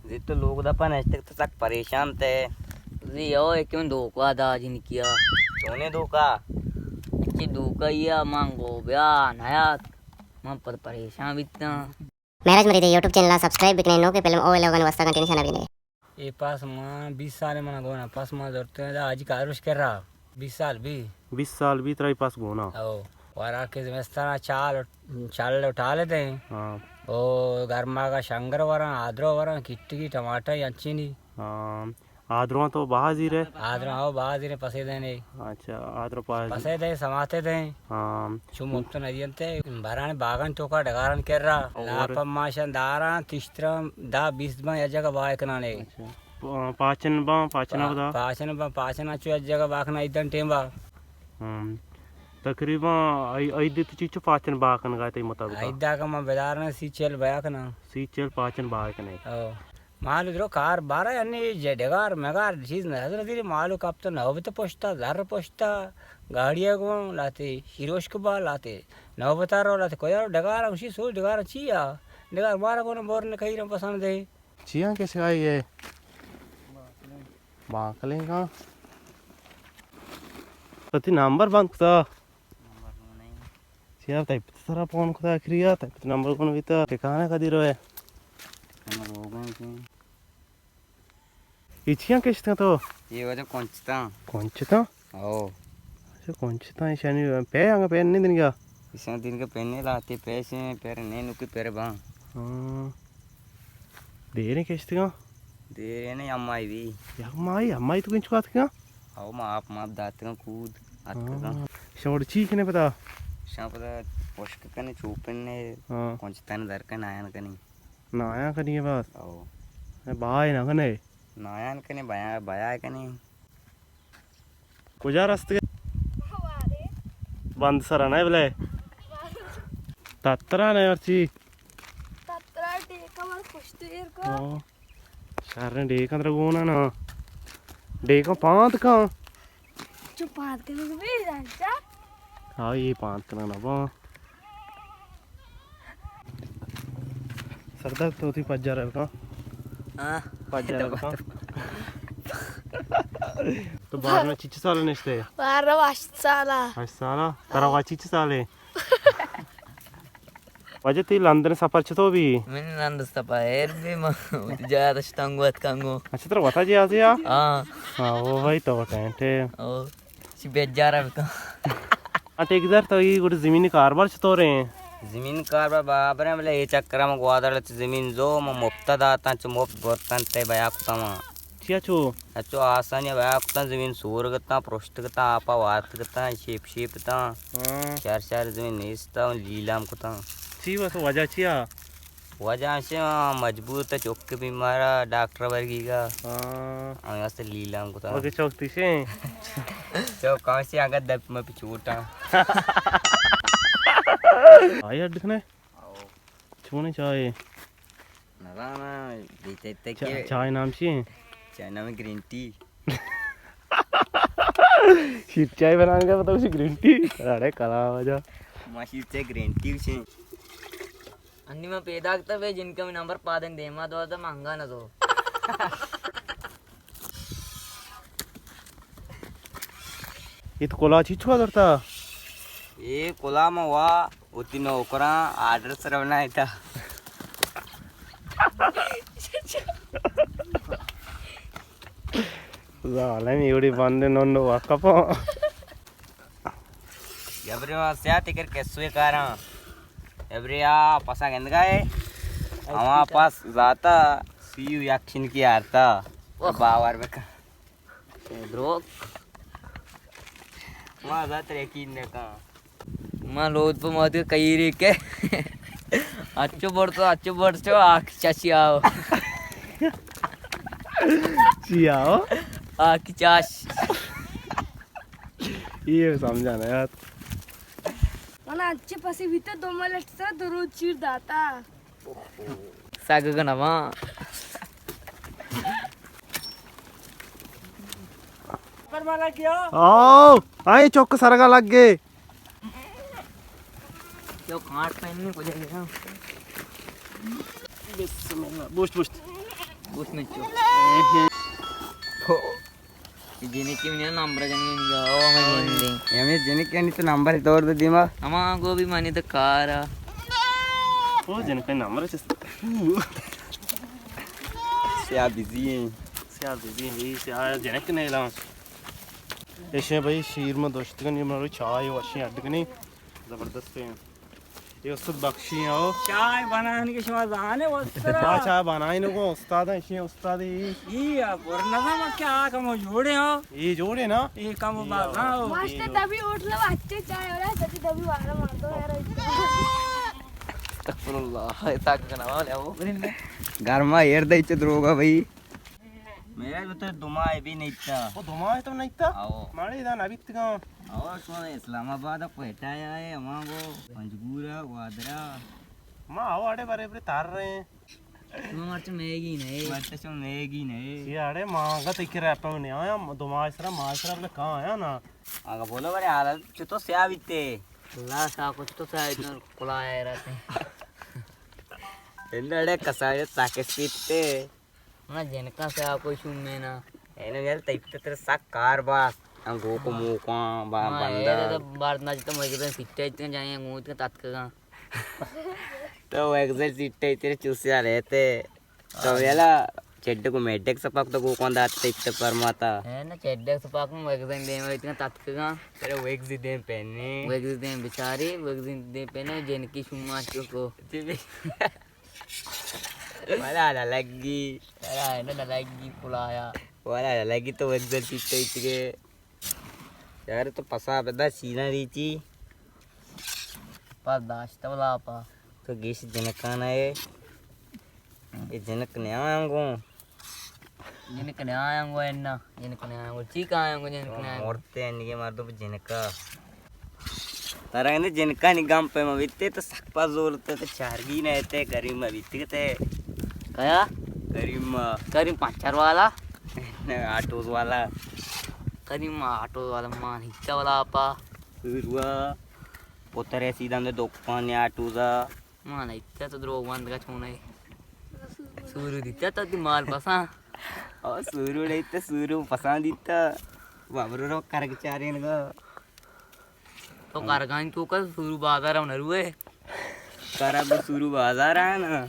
زی تو لوگ دپا نشتگ تو سک پریشان تے۔ زی او ایکم دھوکا دا جنکیا۔ چونے دھوکا؟ اچھی دھوکا یا من گو بیا نیات۔ من پر پریشان بیتاں۔ مہراج مرید یوٹیوب چینل ءَ سبسکرائب بکنیں، نوکیں فلم او ویلاگانی واسطہ گھنٹی نشان ءَ بجنیں۔ اے پس ما بیست سال من گونا پس ما زرتیں دا آجی کاروش کرا۔ بیست سال بی۔ بیست سال بی ترا اے پس گونا۔ او، ورا کہ زمستان چال، چل و ٹال دیں۔ ہاں۔ او گرما کا شنگر وراں، آدرو وراں، کٹکی، ٹماٹر، انچینی۔ ہاں۔ آدرواں تو باز ایرے؟ آدرواں او باز ایرے پسے دینے۔ اچھا، آدرو پاس۔ پسے دے، سماتے دے۔ ہاں۔ چو مفت نہ دینتے، برانے باغان توکا ڈگاران کرا۔ اور؟ لاپا ماشان داراں، تشتراں، دا بیست باں یا جگہ بائے کنانے۔ اچھا۔ پا-، پاچن باں، پاچنا پا-، بدا؟ پاچن باں، پاچنا چو یا جگہ باکنا ایدن ٹیم با۔ ہاں۔ تقریباً ای-، ایدے تو چیچو پاچن با کنگا تئی مطابق؟ ایدا کا من بدارنا سی چل بیا کنا۔ سی چل پاچن با کنے۔ او۔ مال درو کار بارا یعنی جے ڈگار مگار چیز نہ حضرت دیری مالو کپت نوبت پشتا، زر پشتا، گاڑی گون لاتے، شیروشک با لاتے، نوبت رو لاتے، کوئی رو ڈگار ہمشی سوچ ڈگار چی آ؟ ڈگار مارا کون بور نے کئی رم پسند ہے۔ چیاں کیسے آئی ہے؟ بانکلیں کا؟ پتی نمبر بند کتا۔ چیا تئی پت سرا فون کتا آخری آ، تئی پت نمبر کون بیتا، ٹھکانا کدی روئے؟ ٹھکانا روگن کے۔ اے چیاں کشتاں تو؟ اے وجہ کنچتاں۔ کنچتاں؟ او۔ اچھا، کنچتاں، ایشانی پے آنگا پے نہیں دنگا؟ ایشان دنگا پے نہیں لاتے، پیسے پیر نہیں نکی پیر باں۔ ہاں۔ دیریں کشتگاں؟ دیریں نہیں، امائی بھی۔ یک مائی، امائی تو کنچ کاتگاں؟ او، ما آپ ماپ داتگاں کود، اتکگاں۔ ہاں۔ شما وڑ چی کنے پدا؟ شما پدا پشک کنے، چوپن نے، ہاں۔ کنچ تن در کنے، نایان کنے۔ نایان کنی بس؟ او۔ بائے نہ کنے؟ نایان کنے، بیا، بیا کنے۔ کجا رستگے؟ بند سرا نہ بلے۔ تترا نہ مرچی۔ تترا ڈیکا مر پشت ایر کا۔ او۔ شریں ڈیکاں ترا گونا نا۔ ڈیکاں پانت کاں۔ چو پانت کنگ بی رانچا۔ ہاں، یہ پانت کنگ نہ باں۔ سردار تو تئی پجار بکن۔ ہاں۔ پجار بکن۔ تو بارنا چچ سال نشتے؟ بارنا ہشت سالا۔ ہشت سالا؟ ترا وا چچ سالے؟ واجہ تئی لندن سفر چطور بی؟ من لندن سفر ایر بی، ما وتی جایا داشتنگو اتکنگو۔ اچھا، ترا وتا جہازے آ؟ ہاں۔ ہاں، او بھائی تو ٹینٹ ہے۔ او، چی بیجارہ بکن۔ ہاں، ٹھیکیدار تو یہ گوڑ زمین کاربار چطور ہیں؟ زمین کاربار برابر ہیں، بلے یہ چکر ہم گوادر چ زمین زو، ما مفت داتاں، چ مفت برتن تے بیا کتاں۔ چیا چو؟ اچو آسانی بیا کتاں، زمین سور گتاں، پرشت گتاں، آپا وارت گتاں، شیپ شیپ تاں۔ ہاں۔ شہر شہر زمین نیستا، لیلام کتاں۔ چی بس وجہ چیا؟ وجہ سے مجبور تا، چوک بیمارا، ڈاکٹر ورگی گا۔ ہاں۔ ہمیں واسطے لیلام کتاں۔ اوکے، چوک تیشے؟ چوک کون سی آگا دپ میں پچوٹا۔ آئی اڈ کنے؟ چونے چائے؟ نزاناں، بیتے تے چا-، کے۔ چائے نام چی ہیں؟ چائے نام گرین ٹی۔ شیر چائے بنانے کا پتہ اسی گرین ٹی؟ اڑے کلا وجہ۔ ما شیر چائے گرین ٹی اسی۔ انی ما پیدا کتا بے جن کا میں نمبر پادن دے، ما دو دا مہنگا نہ دو۔ یہ تو کلا چیچو درتا؟ یہ کلا ما وا وتی نوکراں آرڈر سر بنائیتا۔ ظالم ایوڑی بندے نونو وقفا۔ جبری ما سیاتی کر کسوی کاراں۔ جبری آ پسا گندگا ہے۔ ہما پس ذاتا سی یو یک چنکی آرتا۔ اوہ۔ باور بکن۔ دروک۔ ما ذات یقین نہ کن۔ ما لوت پہ مات کئی ریکے۔ اچو برتو، اچو برتو، آکھ چاچی آو۔ چی آو؟ آکھ چاش۔ یہ سمجھانا یار۔ من انچے پسی بیتے دو ملٹ سے دو روز چیر داتا۔ سگ گنواں۔ آؤ، آئے چوک سرگا لگ گئے۔ جو کانٹ پہننے کو جائے گا۔ بسم اللہ، بوشت، بوشت۔ پوس نچو. جنکی منی نمبر جنگی جاؤ، ہمیں جن دیں. ہمیں جنکی نہیں تو نمبر دور دے دیما. ہما گو بھی منی تو کارا. او جنکی نمبر چست. سیاہ بزی ہیں. سیاہ بزی ہیں، سیاہ جنک نہیں لاؤں. ایشیں بھائی شیر میں دوشتگن، یہ مروی چائے وشیں اڈ کنی. زبردست ہیں. یہ استاد بخشی ہیں او. چائے بنانے کے شما زانے وسترا. ہاں، چائے بنائی نو کو استاد ہیں، ایشیں استاد ہی. یہ پر نظم کیا کم جوڑے ہو؟ یہ جوڑے نا؟ یہ کم یہ بازا ہو. ماسٹر دبی ہوٹل میں اچھے چائے ہو رہا ہے، دبی دبی والا مار دو یار. استغفر اللہ، ایسا کنا والے وہ. گرما ایر دے چ دروگا بھائی. میرا تو دو ماہ بھی نہیں تھا. وہ دو ماہ تو نہیں تھا؟ آؤ. ماڑے دا نبیت گا. آؤ، شما اسلام آباد کوئٹہ آیا ہے، ہماں کو پنجگورا، گوادرا. ما آؤ، اڑے برے برے تار رہے ہیں. شما مرچ میگی نہیں. مرچ شما میگی نہیں. یہ اڑے ماں کا تکی رہا پاؤ نہیں آیا، دو ماہ سرا، ماہ سرا بلے کہاں آیا نا. آگا بولو برے حالت چطور سیاہ بیتے؟ اللہ سا کچھ تو سیاہ اتنا کلا آیا رہتے. اندر اڑے کساڑے تاکس بیتے. نا جنکاں سے آ کوئی شوم میں نا. اینو یار تئی پتر سک کار باس. ہم گوکو موکاں با ہاں، بندہ. اے تو بارت نہ جتا مجھے بن سٹے اتنے جائیں گوت کے تاتکگاں. تو ایگزل سٹے اتنے چوسیا رہتے. تو یلا چڈ کو میڈک سپاک تو گوکاں دات تئی پتر پرماتا. ہے نا چڈک سپاک میں ایگزل دے میں اتنے تاتکگاں. تیرے ویگزی دیم پہنے. ویگزی دیم بیچاری، ویگزی دیم پہنے جنکی شوم ماں چوکو. والا نہ لگی. والا نہ لگی پلایا. والا نہ لگی تو وگزل پیتے اتگے. یار تو پسا بدا سینا ریچی. پس داشت والا پا. تو گیش جنکان ہے. یہ جنک نیا آنگو. جنک نیا آنگو اینا. جنک نیا آنگو. چی کا آنگو جنک نیا آنگو؟ مورتے ہیں نگے مردم جنکا. ترا گندے جنکانی گم پہ ما بیتے تو سک پا زور تے تو چارگی نہ تے کریم ما بیتے تے. کیا؟ کریم ما. کریم پنچر والا؟ نہ، آٹوز والا. کریم ما آٹوز والا مان ہچا والا آپا. سوروا. پتر ہے سیدھا دے دکان آٹوزا. مان ہچا تو دروگ بند کا چھونا ہے. سورو دیتا تو تی مال پسا. او سورو نہیں تو سورو پسا دیتا. بابرو رو کرگ چارین گا. تو کارگانی تو کس سورو بازار ہم نروے. کرگ سورو بازار ہے نا.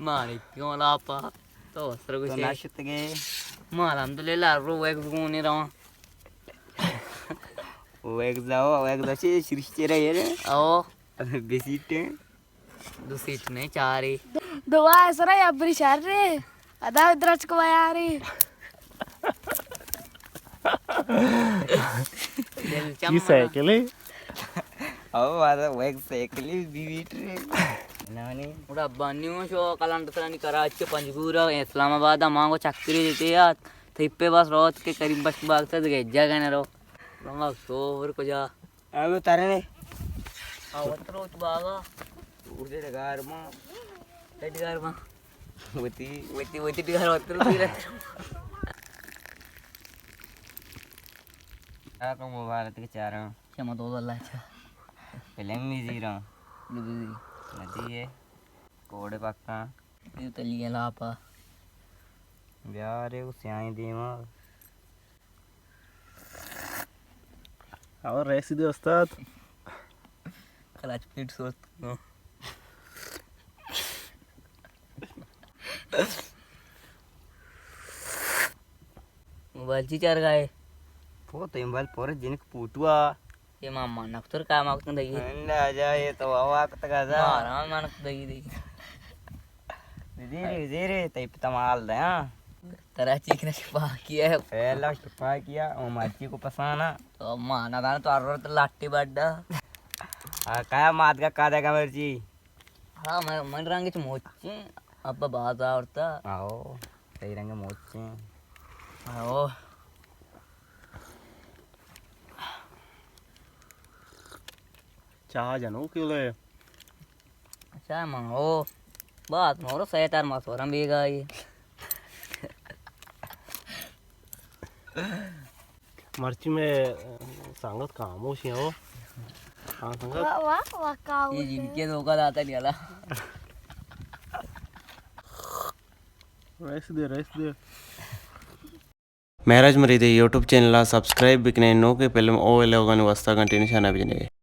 مالک کیوں لاپا؟ تو سر تو گوشے. ناشت گے. ما الحمدللہ رو ویگز گونے رواں. ویگز آو، ویگز آو چی شرش چی رہے. او. بیسیٹیں. دو سیٹ نہیں، چارے. دو، دو آئے سرا یا بری شر رے. ادا درچ کو یاری. دل چم یہ سائیکل ہے؟ او، مارا وہ ایک سائیکل ہے، بی بیٹ رے. نانی. اڑا بانیو شو کلان تسرانی کراچی پنجگورا اسلام آباد مانگو چکری دیتے یار. تھپے بس روت کے قریب بس باغ سے گجا گنے رو. رمک شو اور کجا. ابے ترے نے. آ، وترو تو باغا. اڑے ڈگار ما. اے ڈگار ما. وتی. وتی، وتی ڈگار وترو تیرے. آ کو مبارک کے چاراں. شما دو اللہ چا. فلم می زیراں. ندی ہے. کوڑے پکاں. یہ تلی لاپا. بیارے وہ سیاہیں دیما. اور ریسی دے استاد. کلچ پلیٹ سوچ. موبائل چی چار گائے؟ پو تو موبائل پورے جنک پوٹوا. یہ ماما نکتر کا ماکتن دگی. اندا جا یہ تو ہوا کت گزا. مارا مانک دگی دگی. زیرے، زیرے، تئی پتا مال دے، ہاں. ترا چیک نہ شفا کیا ہے. پہلا شفا کیا، او مرچی کو پسانا. تو مانا دانا تو ارور تو لاٹی بڈا. آ، کیا مات کا کا دے گا مرچی؟ ہاں، من، من رنگ چ موچیں، ابا باز آورتا. آؤ، تئی رنگ موچیں. آؤ. چاہ جنو کیلے. اچھا، من او بات مورو سیتار ما سورم بیگائی. مرچی میں سنگت خاموش ہیں ہو. ہاں سنگت. واہ، واہ، واہ، کاؤ یہ جن کے دھوکہ داتا نہیں والا. ریس دے، ریس دے۔ مہراج مرید ءِ یوٹیوب چینل ءَ سبسکرائب بکنیں، نوکیں فلم او ویلوگانی واسطہ گھنٹی نشانہ بجنیں۔